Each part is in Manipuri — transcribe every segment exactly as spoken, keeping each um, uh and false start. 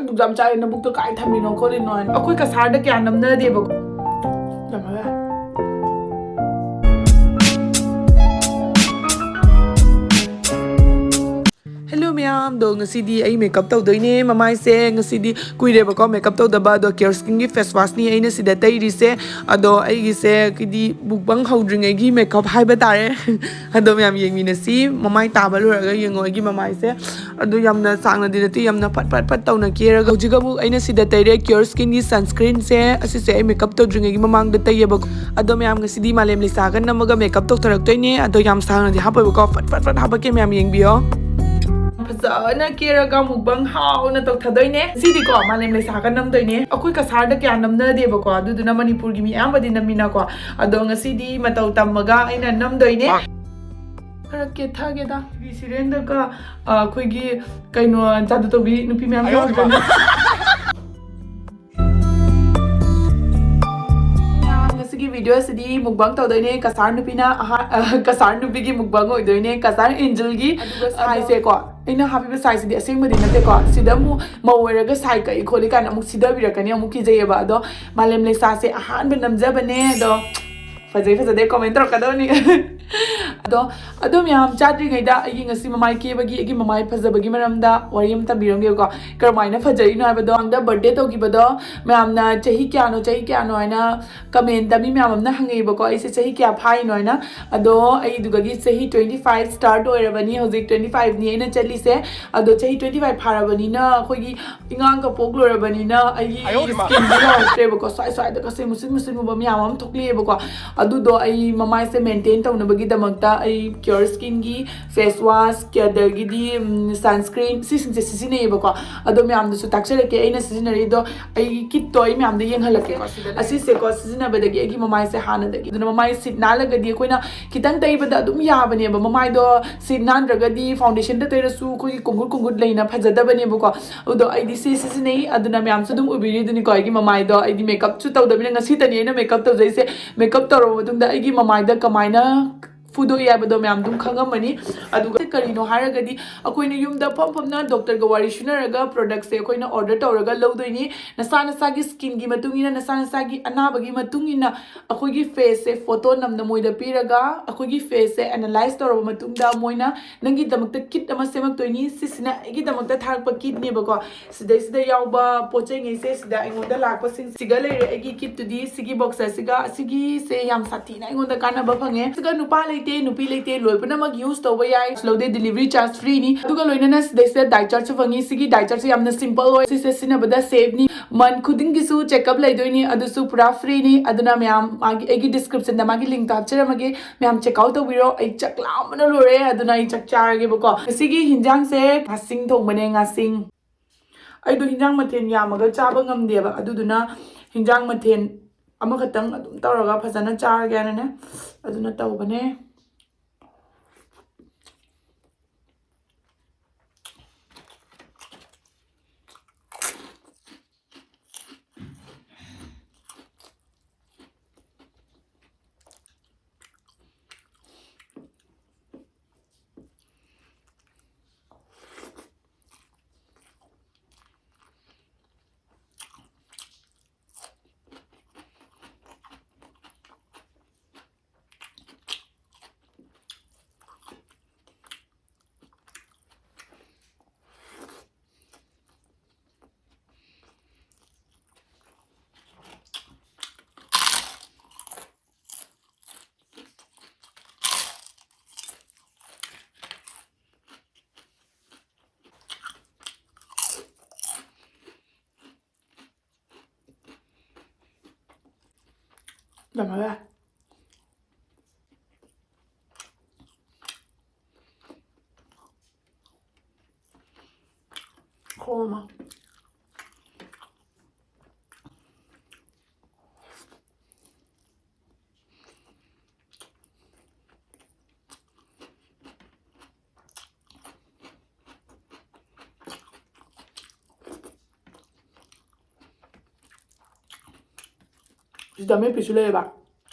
ꯑꯗꯨ ꯌꯥꯝ ꯆꯥꯏ, ꯅꯕꯨꯛꯇꯣ ꯀꯥꯏ ꯊꯝꯃꯤꯅꯣ ꯈꯣꯠꯂꯤꯅꯣ ꯍꯥꯏꯅ꯫ ꯑꯩꯈꯣꯏ ꯀꯁꯥꯔꯗ ꯀꯌꯥ ꯅꯝꯅꯗꯦꯕꯀꯣ꯫ ꯌꯥꯝ ꯍꯥꯏꯔꯦ꯫ ꯍꯦꯜꯂꯣ ꯃꯌꯥꯝꯗꯣ, ꯉꯁꯤꯗꯤ ꯑꯩ ꯃꯦꯀꯞ ꯇꯧꯗꯣꯏꯅꯦ꯫ ꯃꯃꯥꯏꯁꯦ ꯉꯁꯤꯗꯤ ꯀꯨꯏꯔꯦꯕꯀꯣ ꯃꯦꯀꯞ ꯇꯧꯗꯕ꯫ ꯑꯗꯣ ꯀꯤꯌꯣꯔ ꯁ꯭ꯀꯤꯟꯒꯤ ꯐꯦꯁ ꯋꯥꯁꯅꯤ ꯑꯩꯅ ꯁꯤꯗ ꯇꯩꯔꯤꯁꯦ꯫ ꯑꯗꯣ ꯑꯩꯒꯤꯁꯦ ꯀꯤꯗꯤ ꯃꯨꯛꯕꯪ ꯍꯧꯗ꯭ꯔꯤꯉꯩꯒꯤ ꯃꯦꯀꯞ ꯍꯥꯏꯕ ꯇꯥꯔꯦ꯫ ꯑꯗꯣ ꯃꯌꯥꯝ ꯌꯦꯡꯃꯤꯟꯅꯁꯤ꯫ ꯃꯃꯥꯏ ꯇꯥꯕ ꯂꯣꯏꯔꯒ ꯌꯦꯡꯉꯣ ꯑꯩꯒꯤ ꯃꯃꯥꯏꯁꯦ꯫ ꯑꯗꯣ ꯌꯥꯝꯅ ꯁꯥꯡꯅꯗꯤ ꯅꯠꯇꯦ, ꯌꯥꯝꯅ ꯐꯠ ꯐꯠ ꯐꯠ ꯇꯧꯅ ꯀꯦꯔꯒ ꯍꯧꯖꯤꯛ ꯑꯃꯨꯛ ꯑꯩꯅ ꯁꯤꯗ ꯇꯩꯔꯦ ꯀꯤꯌꯣꯔ ꯁ꯭ꯀꯤꯟꯒꯤ ꯁꯟꯁ꯭ꯀ꯭ꯔꯤꯟꯁꯦ꯫ ꯑꯁꯤꯁꯦ ꯑꯩ ꯃꯦꯀꯞ ꯇꯧꯗ꯭ꯔꯤꯉꯩꯒꯤ ꯃꯃꯥꯡꯗ ꯇꯩꯌꯦꯕꯀꯣ꯫ ꯑꯗꯣ ꯃꯌꯥꯝ ꯉꯁꯤꯗꯤ ꯃꯥꯂꯦꯝ ꯂꯩꯁꯥꯒ ꯅꯝꯃꯒ ꯃꯦꯀꯞ ꯇꯧꯊꯔꯛꯇꯣꯏꯅꯦ꯫ ꯑꯗꯣ ꯌꯥꯝ ꯁꯥꯡꯅꯗꯤ ꯍꯥꯞꯄꯣꯏꯕꯀꯣ, ꯐꯠ ꯐꯠ ꯐꯠ ꯍꯥꯞꯄꯛꯀꯦ, ꯃꯌꯥꯝ ꯌꯦꯡꯕꯤꯌꯣ꯫ ꯐꯖꯅ ꯀꯦꯔꯒ ꯃꯨꯛꯕꯪ ꯍꯥꯎꯅ ꯇꯧꯊꯗꯣꯏꯅꯦ꯫ ꯁꯤꯗꯤꯀꯣ ꯃꯥꯂꯦꯝ ꯂꯩꯁꯥꯒ ꯅꯝꯗꯣꯏꯅꯦ꯫ ꯑꯩꯈꯣꯏ ꯀꯁꯥꯔꯗ ꯀꯌꯥ ꯅꯝꯅꯗꯦꯕꯀꯣ, ꯑꯗꯨꯗꯨꯅ ꯃꯅꯤꯄꯨꯔꯒꯤ ꯃꯤ ꯑꯌꯥꯝꯕꯗꯤ ꯅꯝꯃꯤꯅꯀꯣ꯫ ꯑꯗꯣ ꯉꯁꯤꯗꯤ ꯃꯇꯧ ꯇꯝꯃꯒ ꯑꯩꯅ ꯅꯝꯗꯣꯏꯅꯦ꯫ ꯈꯔ ꯀꯦꯊꯒꯦꯗ꯫ ꯁꯤꯔꯦꯟꯗꯒ, ꯑ, ꯑꯩꯈꯣꯏꯒꯤ ꯀꯩꯅꯣ ꯖꯥꯗꯨ ꯇꯧꯕꯤ ꯅꯨꯄꯤ ꯃꯌꯥꯝ ꯌꯥꯎꯗ꯭ꯔꯅꯦ꯫ ꯉꯁꯤꯒꯤ ꯚꯤꯗꯤꯑꯣꯁꯤꯗꯤ ꯃꯨꯛꯕꯥꯡ ꯇꯧꯗꯣꯏꯅꯦ꯫ ꯀꯁꯥꯔ ꯅꯨꯄꯤꯅ ꯑꯍꯥ-, ꯑ, ꯀꯁꯥꯔ ꯅꯨꯄꯤꯒꯤ ꯃꯨꯛꯕꯥꯡ ꯑꯣꯏꯗꯣꯏꯅꯦ꯫ ꯀꯁꯥꯔ ꯑꯦꯟꯖꯦꯜꯒꯤ, ꯑꯗꯨꯒ ꯁꯥꯏꯖꯁꯦꯀꯣ, ꯑꯩꯅ ꯍꯥꯞꯄꯤꯕ ꯁꯥꯏꯖꯁꯤꯗꯤ ꯑꯁꯦꯡꯕꯗꯤ ꯅꯠꯇꯦꯀꯣ꯫ ꯁꯤꯗ ꯑꯃꯨꯛ ꯃꯧ ꯑꯣꯏꯔꯒ ꯁꯥꯏ ꯀꯛꯏ ꯈꯣꯠꯂꯤ ꯀꯥꯏꯅ ꯑꯃꯨꯛ ꯁꯤꯗꯕꯤꯔꯛꯀꯅꯤ, ꯑꯃꯨꯛ ꯀꯤꯖꯩꯌꯦꯕ꯫ ꯑꯗꯣ ꯃꯥꯂꯦꯝ ꯂꯩꯁꯥꯁꯦ ꯑꯍꯥꯟꯕ ꯅꯝꯖꯕꯅꯦ꯫ ꯑꯗꯣ ꯐꯖꯩ ꯐꯖꯗꯦ ꯀꯣꯃꯦꯟ ꯇꯧꯔꯛꯀꯗꯕꯅꯤ꯫ ꯑꯗꯣ, ꯑꯗꯣ ꯃꯌꯥꯝ ꯆꯥꯗ꯭ꯔꯤꯉꯩꯗ ꯑꯩꯒꯤ ꯉꯁꯤ ꯃꯃꯥꯏ ꯀꯦꯕꯒꯤ, ꯑꯩꯒꯤ ꯃꯃꯥꯏ ꯐꯖꯕꯒꯤ ꯃꯔꯝꯗ ꯋꯥꯔꯤ ꯑꯃ ꯇꯝꯕꯤꯔꯝꯒꯦꯕꯀꯣ꯫ ꯀꯔꯝꯍꯥꯏꯅ ꯐꯖꯔꯤꯅꯣ ꯍꯥꯏꯕꯗꯣ, ꯍꯟꯗꯛ ꯕꯥꯔꯗꯦ ꯇꯧꯈꯤꯕꯗꯣ ꯃꯌꯥꯝꯅ ꯆꯍꯤ ꯀꯌꯥꯅꯣ, ꯆꯍꯤ ꯀꯌꯥꯅꯣ ꯍꯥꯏꯅ ꯀꯃꯦꯟꯇ ꯃꯤ ꯃꯌꯥꯝ ꯑꯃꯅ ꯍꯪꯉꯛꯑꯦꯕꯀꯣ, ꯑꯩꯁꯦ ꯆꯍꯤ ꯀꯌꯥ ꯐꯥꯏꯅꯣ ꯍꯥꯏꯅ꯫ ꯑꯗꯣ ꯑꯩꯗꯨꯒꯗꯤ ꯆꯍꯤ twenty five start ꯑꯣꯏꯔꯕꯅꯤ, ꯍꯧꯖꯤꯛ twenty five ꯅꯤ ꯑꯩꯅ ꯆꯠꯂꯤꯁꯦ꯫ ꯑꯗꯣ ꯆꯍꯤ twenty five ꯐꯥꯔꯕꯅꯤꯅ ꯑꯩꯈꯣꯏꯒꯤ ꯏꯉꯥꯡꯒ ꯄꯣꯛ ꯂꯣꯏꯔꯕꯅꯤꯅ ꯑꯩꯒꯤ ꯑꯌꯣ ꯏꯃꯥ꯫ Skinꯁꯦ ꯌꯥꯔꯛꯇ꯭ꯔꯦꯕꯀꯣ꯫ ꯁ꯭ꯋꯥꯏ ꯁ꯭ꯋꯥꯏꯗꯒꯁꯦ ꯃꯨꯁꯤꯟ ꯃꯨꯁꯤꯟ ꯃꯨꯕ ꯃꯌꯥꯝ ꯑꯃ ꯊꯣꯛꯂꯛꯑꯦꯕꯀꯣ꯫ ꯑꯗꯨꯗꯣ ꯑꯩ ꯃꯃꯥꯏꯁꯦ ꯃꯦꯟꯇꯦꯟ ꯇꯧꯅꯕꯒꯤꯗꯃꯛꯇ ꯑꯩ ꯀꯤꯌꯣꯔ ꯁ꯭ꯀꯤꯟꯒꯤ ꯐꯦꯁ ꯋꯥꯁ, ꯑꯗꯒꯤꯗꯤ, ꯎꯝ, ꯁꯟꯁꯀ꯭ꯔꯤꯟ, ꯁꯤꯁꯤꯡꯁꯦ ꯁꯤꯖꯤꯟꯅꯩꯌꯦꯕꯀꯣ꯫ ꯑꯗꯣ ꯃꯌꯥꯝꯗꯁꯨ ꯇꯥꯛꯆꯔꯛꯀꯦ ꯑꯩꯅ ꯁꯤꯖꯤꯟꯅꯔꯤꯗꯣ, ꯑꯩꯒꯤ ꯀꯤꯠꯇꯣ ꯑꯩ ꯃꯌꯥꯝꯗ ꯌꯦꯡꯍꯜꯂꯛꯀꯦꯀꯣ꯫ ꯁꯤꯗ ꯑꯁꯤꯁꯦꯀꯣ ꯁꯤꯖꯤꯟꯅꯕꯗꯒꯤ ꯑꯩꯒꯤ ꯃꯃꯥꯏꯁꯦ ꯍꯥꯟꯅꯗꯒꯤ, ꯑꯗꯨꯅ ꯃꯃꯥꯏ ꯁꯤꯠ ꯅꯥꯜꯂꯒꯗꯤ ꯑꯩꯈꯣꯏꯅ ꯈꯤꯇꯪ ꯇꯩꯕꯗ ꯑꯗꯨꯝ ꯌꯥꯕꯅꯦꯕ꯫ ꯃꯃꯥꯏꯗꯣ ꯁꯤꯠ ꯅꯥꯟꯗ꯭ꯔꯒꯗꯤ ꯐꯥꯎꯟꯗꯦꯁꯟꯗ ꯇꯩꯔꯁꯨ ꯑꯩꯈꯣꯏꯒꯤ ꯀꯨꯡꯒꯨꯠ ꯀꯨꯡꯒꯨꯠ ꯂꯩꯅ ꯐꯖꯗꯕꯅꯦꯕꯀꯣ꯫ ꯑꯗꯣ ꯑꯩꯗꯤ ꯁꯤ ꯁꯤꯖꯤꯟꯅꯩ, ꯑꯗꯨꯅ ꯃꯌꯥꯝꯁꯨ ꯑꯗꯨꯝ ꯎꯕꯤꯔꯤꯗꯨꯅꯤꯀꯣ ꯑꯩꯒꯤ ꯃꯃꯥꯏꯗꯣ꯫ ꯑꯩꯗꯤ ꯃꯦꯀꯞꯁꯨ ꯇꯧꯗꯕꯅꯤꯅ ꯉꯁꯤꯇꯅꯤ ꯑꯩꯅ ꯃꯦꯀꯞ ꯇꯧꯖꯩꯁꯦ꯫ ꯃꯦꯀꯞ ꯇꯧꯔꯕ ꯃꯇꯨꯡꯗ ꯑꯩꯒꯤ ꯃꯃꯥꯏꯗ ꯀꯃꯥꯏꯅ ꯐꯨꯗꯣꯛꯏ ꯍꯥꯏꯕꯗꯣ ꯃꯌꯥꯝ ꯑꯗꯨꯝ ꯈꯪꯉꯝꯃꯅꯤ꯫ ꯑꯗꯨꯒ ꯀꯔꯤꯅꯣ ꯍꯥꯏꯔꯒꯗꯤ, ꯑꯩꯈꯣꯏꯅ ꯌꯨꯝꯗ ꯐꯝ ꯐꯝꯅ ꯗꯣꯛꯇꯔꯒ ꯋꯥꯔꯤ ꯁꯨꯅꯔꯒ ꯄ꯭ꯔꯣꯗꯛꯁꯦ ꯑꯩꯈꯣꯏꯅ ꯑꯣꯔꯗꯔ ꯇꯧꯔꯒ ꯂꯧꯗꯣꯏꯅꯤ꯫ ꯅꯁꯥ ꯅꯁꯥꯒꯤ ꯁ꯭ꯀꯤꯟꯒꯤ ꯃꯇꯨꯡ ꯏꯟꯅ, ꯅꯁꯥ ꯅꯁꯥꯒꯤ ꯑꯅꯥꯕꯒꯤ ꯃꯇꯨꯡ ꯏꯟꯅ ꯑꯩꯈꯣꯏꯒꯤ ꯐꯦꯁꯁꯦ ꯐꯣꯇꯣ ꯅꯝꯅ ꯃꯣꯏꯗ ꯄꯤꯔꯒ, ꯑꯩꯈꯣꯏꯒꯤ ꯐꯦꯁꯁꯦ ꯑꯦꯅꯥꯂꯥꯏꯁ ꯇꯧꯔꯕ ꯃꯇꯨꯡꯗ, ꯃꯣꯏꯅ ꯅꯪꯒꯤꯗꯃꯛꯇ ꯀꯤꯠ ꯑꯃ ꯁꯦꯝꯃꯛꯇꯣꯏꯅꯤ꯫ ꯁꯤꯁꯤꯅ ꯑꯩꯒꯤꯗꯃꯛꯇ ꯊꯥꯔꯛꯄ ꯀꯤꯠꯅꯦꯕꯀꯣ꯫ ꯁꯤꯗꯩꯁꯤꯗ ꯌꯥꯎꯕ ꯄꯣꯠ ꯆꯩꯉꯩꯁꯦ ꯁꯤꯗ ꯑꯩꯉꯣꯟꯗ ꯂꯥꯛꯄꯁꯤꯡꯁꯤꯒ ꯂꯩꯔꯦ꯫ ꯑꯩꯒꯤ ꯀꯤꯠꯇꯨꯗꯤ ꯁꯤꯒꯤ ꯕꯣꯛꯁ ꯑꯁꯤꯒ, ꯁꯤꯒꯤꯁꯦ ꯌꯥꯝ ꯁꯥꯊꯤꯅ ꯑꯩꯉꯣꯟꯗ ꯀꯥꯟꯅꯕ ꯐꯪꯉꯦ꯫ ꯑꯗꯨꯒ ꯅꯨꯄꯥ ꯂꯩꯇꯦ, ꯅꯨꯄꯤ ꯂꯩꯇꯦ, ꯂꯣꯏ ꯄꯨꯝꯅꯃꯛ ꯌꯨꯁ ꯇꯧꯕ ꯌꯥꯏ, ꯂꯧꯗꯦ, ꯗꯤꯂꯤꯚꯔꯤ ꯆꯥꯔꯖ ꯐ꯭ꯔꯤꯅꯤ꯫ ꯑꯗꯨꯒ ꯂꯣꯏꯅꯅ ꯁꯤꯗꯩꯁꯤꯗ ꯗꯥꯏꯠ ꯆꯥꯔꯠꯁꯨ ꯐꯪꯉꯤ꯫ ꯁꯤꯒꯤ ꯗꯥꯏꯠ ꯆꯥꯔꯠꯁꯦ ꯌꯥꯝꯅ ꯁꯤꯝꯄꯜ ꯑꯣꯏ, ꯁꯤꯁꯦ ꯁꯤꯖꯤꯟꯅꯕꯗ ꯁꯦꯐꯅꯤ꯫ ꯃꯟ ꯈꯨꯗꯤꯡꯒꯤꯁꯨ ꯆꯦꯛꯑꯞ ꯂꯩꯗꯣꯏꯅꯤ, ꯑꯗꯨꯁꯨ ꯄꯨꯔꯥ ꯐ꯭ꯔꯤꯅꯤ꯫ ꯑꯗꯨꯅ ꯃꯌꯥꯝ ꯃꯥꯒꯤ, ꯑꯩꯒꯤ ꯗꯤꯁꯀ꯭ꯔꯤꯞꯁꯟꯗ ꯃꯥꯒꯤ ꯂꯤꯡꯛꯇꯣ ꯍꯥꯞꯆꯔꯝꯃꯒꯦ, ꯃꯌꯥꯝ ꯆꯦꯛ ꯑꯥꯎꯠ ꯇꯧꯕꯤꯔꯣ꯫ ꯑꯩ ꯆꯥꯛ ꯂꯥꯝꯕꯅ ꯂꯣꯏꯔꯦ, ꯑꯗꯨꯅ ꯑꯩ ꯆꯥꯛ ꯆꯥꯔꯒꯦꯕꯀꯣ꯫ ꯉꯁꯤꯒꯤ ꯍꯤꯟꯖꯥꯡꯁꯦ ꯉꯥꯁꯤꯡ ꯊꯣꯡꯕꯅꯦ, ꯉꯥꯁꯤꯡ꯫ ꯑꯩꯗꯣ ꯍꯤꯟꯖꯥꯡ ꯃꯊꯦꯜ ꯌꯥꯝꯃꯒ ꯆꯥꯕ ꯉꯝꯗꯦꯕ, ꯑꯗꯨꯗꯨꯅ ꯍꯤꯟꯖꯥꯡ ꯃꯊꯦꯜ ꯑꯃꯈꯛꯇꯪ ꯑꯗꯨꯝ ꯇꯧꯔꯒ ꯐꯖꯅ ꯆꯥꯔꯒꯦꯅꯅꯦ, ꯑꯗꯨꯅ ꯇꯧꯕꯅꯦ꯫ ꯌꯥꯝ ꯍꯥꯎꯋꯦ꯫ ꯈꯣꯡ ꯑꯃ꯫ ꯁꯤꯗ ꯑꯃꯦꯠꯄꯤꯁꯨ ꯂꯩꯌꯦꯕ꯫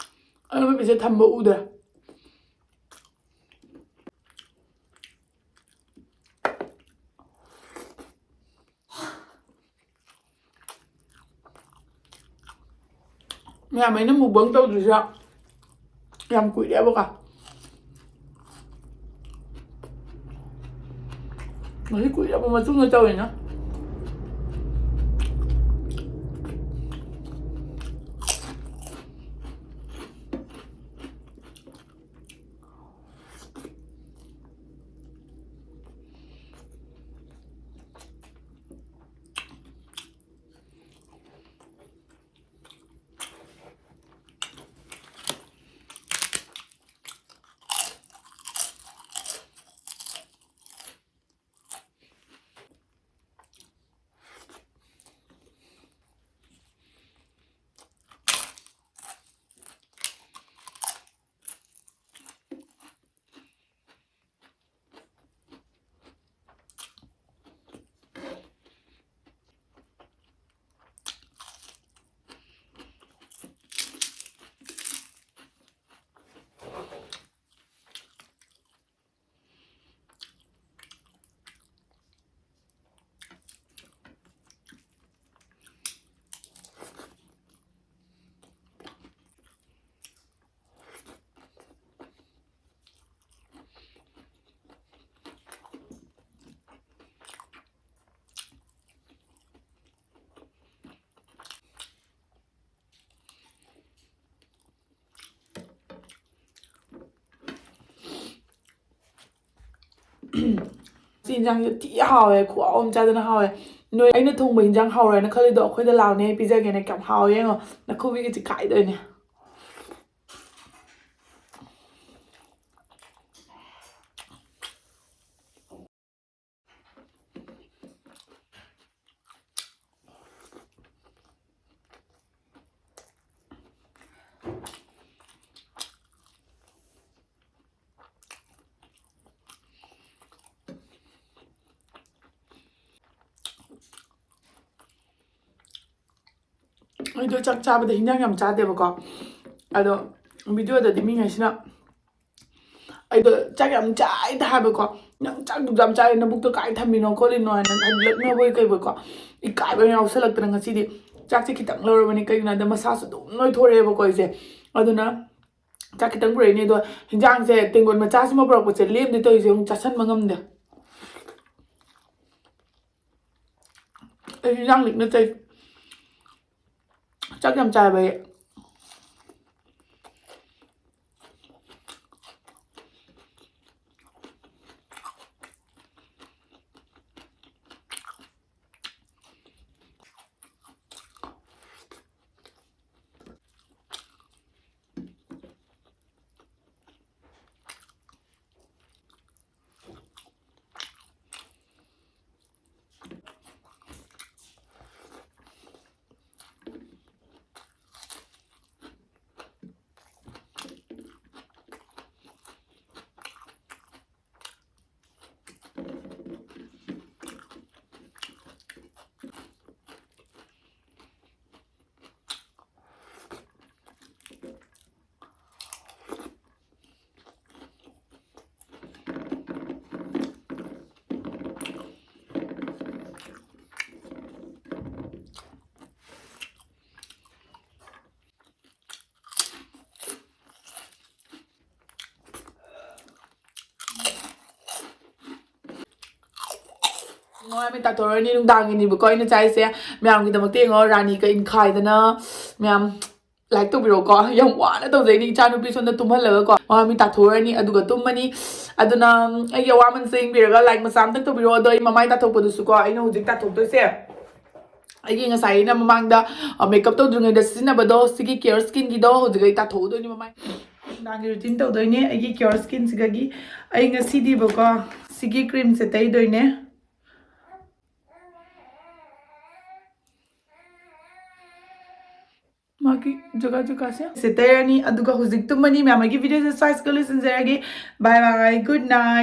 ꯑꯩ ꯑꯃꯦꯠꯄꯤꯁꯦ ꯊꯝꯕ ꯎꯗ꯭ꯔꯦ꯫ ꯌꯥꯝ ꯑꯩꯅ mukbang ꯇꯧꯗ꯭ꯔꯤꯁꯦ ꯌꯥꯝ ꯀꯨꯏꯔꯦꯕꯀꯣ꯫ ꯉꯁꯤ ꯀꯨꯏꯔꯕ ꯃꯇꯨꯡꯗ ꯇꯧꯔꯤꯅ꯫ ꯁꯤ ꯏꯟꯖꯥꯡꯁꯦ ꯊꯤ ꯍꯥꯎꯋꯦ, ꯈꯨꯍꯥꯎ ꯑꯃ ꯆꯥꯗꯅ ꯍꯥꯎꯋꯦ꯫ ꯅꯣꯏ ꯑꯩꯅ ꯊꯣꯡꯕ ꯏꯟꯖꯥꯡ ꯍꯥꯎꯔꯦꯅ ꯈꯜꯂꯤꯗꯣ ꯑꯩꯈꯣꯏꯗ ꯂꯥꯛꯑꯣꯅꯦ, ꯑꯩ ꯄꯤꯖꯒꯦꯅꯦ꯫ ꯀꯌꯥꯝ ꯍꯥꯎꯋꯦ ꯌꯦꯡꯉꯣ, ꯅꯈꯨꯕꯤꯒ ꯆꯤꯛꯈꯥꯏꯗꯣꯏꯅꯦ꯫ ꯑꯩꯗꯣ ꯆꯥꯛ ꯆꯥꯕꯗ ꯍꯤꯟꯖꯥꯡ ꯌꯥꯝ ꯆꯥꯗꯦꯕꯀꯣ꯫ ꯑꯗꯣ videoꯗꯗꯤ ꯃꯤꯉꯩꯁꯤꯅ ꯑꯩꯗꯣ ꯆꯥꯛ ꯌꯥꯝ ꯆꯥꯏꯗ ꯍꯥꯏꯕꯀꯣ, "ꯅꯪ ꯆꯥꯛ ꯌꯥꯝ ꯆꯥꯏ, ꯅꯕꯨꯛꯇꯣ ꯀꯥꯏ ꯊꯝꯃꯤꯅꯣ ꯈꯣꯠꯂꯤꯅꯣ?" ꯍꯥꯏꯅ ꯍꯥꯏꯖꯤꯜꯂꯛꯅꯕꯣꯏ ꯀꯩꯕꯣꯏꯀꯣ, ꯏꯀꯥꯏꯕ ꯌꯥꯎꯁꯜꯂꯛꯇꯅ ꯉꯁꯤꯗꯤ ꯆꯥꯛꯁꯦ ꯈꯤꯇꯪ ꯂꯧꯔꯕꯅꯤ, ꯀꯩꯒꯤꯅꯣ ꯍꯥꯏꯗ ꯃꯁꯥꯁꯨ ꯑꯗꯨꯝ ꯅꯣꯏꯊꯣꯔꯛꯑꯦꯕꯀꯣ ꯑꯩꯁꯦ꯫ ꯑꯗꯨꯅ ꯆꯥꯛ ꯈꯤꯇꯪ ꯄꯨꯔꯛꯏꯅꯦ ꯑꯗꯣ, ꯍꯤꯟꯖꯥꯡꯁꯦ ꯇꯦꯡꯀꯣꯠ ꯃꯆꯥꯁꯤꯃ ꯄꯨꯔꯛꯄꯁꯦ ꯂꯦꯝꯗꯦ ꯇꯧꯔꯤꯁꯦ, ꯑꯃꯨꯛ ꯆꯥꯁꯟꯕ ꯉꯝꯗꯦ꯫ ꯑꯩ ꯍꯤꯟꯖꯥꯡ ꯂꯤꯛꯅ ꯆꯩ꯫ ꯆꯥꯛ ꯌꯥꯝ ꯆꯥꯏꯕ ꯑꯩ꯫ ꯃꯃꯥꯏ ꯃꯤꯠ ꯇꯥꯊꯣꯛꯑꯅꯤ, ꯅꯨꯡꯗꯥꯡꯒꯤꯅꯦꯕꯀꯣ ꯑꯩꯅ ꯆꯥꯏꯁꯦ꯫ ꯃꯌꯥꯝꯒꯤꯗꯃꯛꯇ ꯌꯦꯡꯉꯣ, ꯔꯥꯅꯤꯒ ꯏꯟꯈꯥꯏꯗꯅ ꯃꯌꯥꯝ like ꯇꯧꯕꯤꯔꯣꯀꯣ꯫ ꯌꯥꯝ ꯋꯥꯅ ꯇꯧꯖꯩꯅꯦ ꯏꯆꯥꯅꯨꯄꯤ ꯁꯣꯝꯗ ꯇꯨꯝꯍꯜꯂꯒꯀꯣ꯫ ꯃꯃꯥꯏ ꯃꯤꯠ ꯇꯥꯊꯣꯛꯎꯔꯅꯤ ꯑꯗꯨꯒ ꯇꯨꯝꯃꯅꯤ꯫ ꯑꯗꯨꯅ ꯑꯩꯒꯤ ꯑꯋꯥꯃꯟꯁꯦ ꯌꯦꯡꯕꯤꯔꯒ like ꯃꯆꯥ ꯑꯝꯇꯪ ꯇꯧꯕꯤꯔꯣ꯫ ꯑꯗꯣ ꯑꯩ ꯃꯃꯥꯏ ꯇꯥꯊꯣꯛꯄꯗꯨꯁꯨꯀꯣ, ꯑꯩꯅ ꯍꯧꯖꯤꯛ ꯇꯥꯊꯣꯛꯇꯣꯏꯁꯦ ꯑꯩꯒꯤ ꯉꯁꯥꯏ ꯑꯩꯅ ꯃꯃꯥꯡꯗ ꯃꯦꯀꯞ ꯇꯧꯗ꯭ꯔꯤꯉꯩꯗ ꯁꯤꯖꯤꯟꯅꯕꯗꯣ, ꯁꯤꯒꯤ ꯀꯤꯌꯔ ꯁ꯭ꯀꯤꯟꯒꯤꯗꯣ ꯍꯧꯖꯤꯛ ꯑꯩ ꯇꯥꯊꯣꯛꯎꯗꯣꯏꯅꯤ ꯃꯃꯥꯏ꯫ ꯅꯨꯡꯗꯥꯡꯒꯤ ꯔꯨꯇꯤꯟ ꯇꯧꯗꯣꯏꯅꯦ ꯑꯩꯒꯤ ꯀꯤꯌꯔ ꯁ꯭ꯀꯤꯟꯁꯤꯒꯒꯤ꯫ ꯑꯩ ꯉꯁꯤꯗꯤꯕꯀꯣ ꯁꯤꯒꯤ ꯀ꯭ꯔꯤꯝꯁꯦ ꯇꯩꯗꯣꯏꯅꯦ꯫ ꯃꯥꯒꯤ ꯖꯒꯥ ꯖꯒꯥꯁꯦ ꯁꯦ ꯇꯩꯔꯅꯤ, ꯑꯗꯨꯒ ꯍꯧꯖꯤꯛ ꯇꯨꯝꯃꯅꯤ꯫ ꯃꯌꯥꯝ ꯑꯩꯒꯤ ꯚꯤꯗꯤꯑꯣꯁꯦ ꯁ꯭ꯋꯥꯏꯁꯤꯒ ꯂꯣꯏꯁꯤꯟꯖꯔꯒꯦ꯫ Bye bye, good night꯫